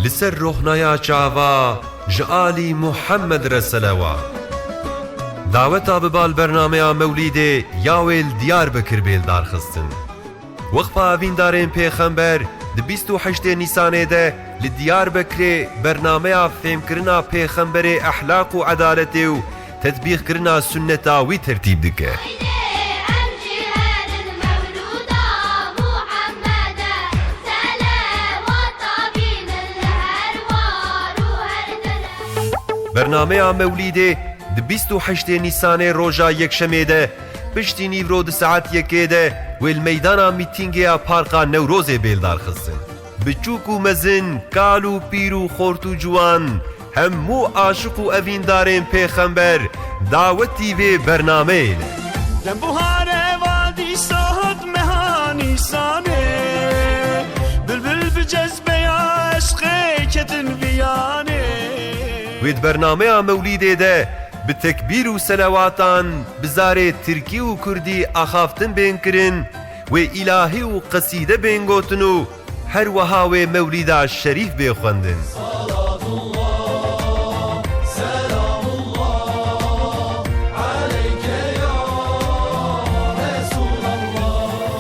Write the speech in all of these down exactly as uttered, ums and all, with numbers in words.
Ser rohnaya çava ji alî Muhammed re selewat. Daweta biba li bernameya Mewlîdê ya wê li Diyarbekir bê lidarxistin. Weqfa Evîndarên Pêxember di bîst û heştê Nîsanê de li Diyarbekirê bernameya fêmkirina Pêxemberê ehlaq û edaletê û tetbîqkirina sunneta wî tertîb dike. Bernameya Mewlîdê di bîst û heştê Nîsanê roja Yekşemê de piştî nîvro di saet yekê de wê li meydana mîtîngê ya Parka Newrozê bê lidarxistin. Biçûk û mezin, kal û pîr û xort û ciwan, hemû aşiq û evîndarên Pêxember dawetî vê bernameyê ne. Dem buhare vadî sahat meha Nîsanê, bilbil bi cezbeya eşqê ketin viyanê. Wê di bernameya Mewlîdê de bi tekbîr û selewatan bi zarê tirkî û kurdî axaftin bên kirin, wê îlahî û qesîde bên gotin û her wiha wê mewlîda şerîf bê xwendin.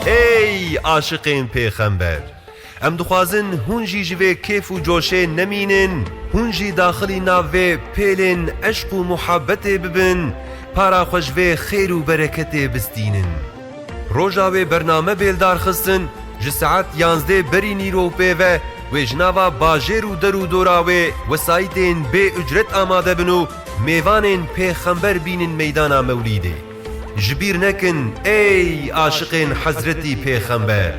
Ey aşiqên Pêxember! Em dixwazin hûn jî ji vê kêf û coşê nemînin, hûn jî daxilî nav vê pêlên eşq û muhabbetê bibin, para xwe ji vê xêr û bereketê bistînin. Roja wê bername bê lidarxistin, ji saet yanzdê berî nîro pê ve wê ji nava bajêr û der û dora wê wesayîtên bê ucret amade bin û mêvanên Pêxember bînin meydana Mewlîdê. Ji bîr nekin, ey aşiqên Hezretî Pêxember!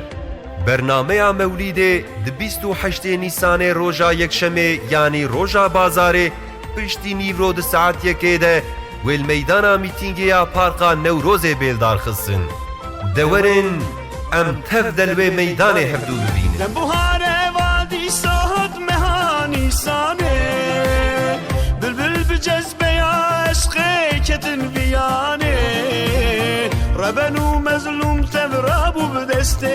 Bernameya Mewlîdê di bîst û heştê Nîsanê roja Yekşemê, yanî roja bazarê, piştî nîvro di saet yekê de wê li meydana mîtîngê ya Parka Newrozê bê lidarxistin. De werin em tev de li wê meydanê hevdû bibînin. Dem buhare vadî sahat meha Nîsanê, bilbil bi cezbeya eşqê ketin viyanê. Reben û mezlûm tev rabû bi destê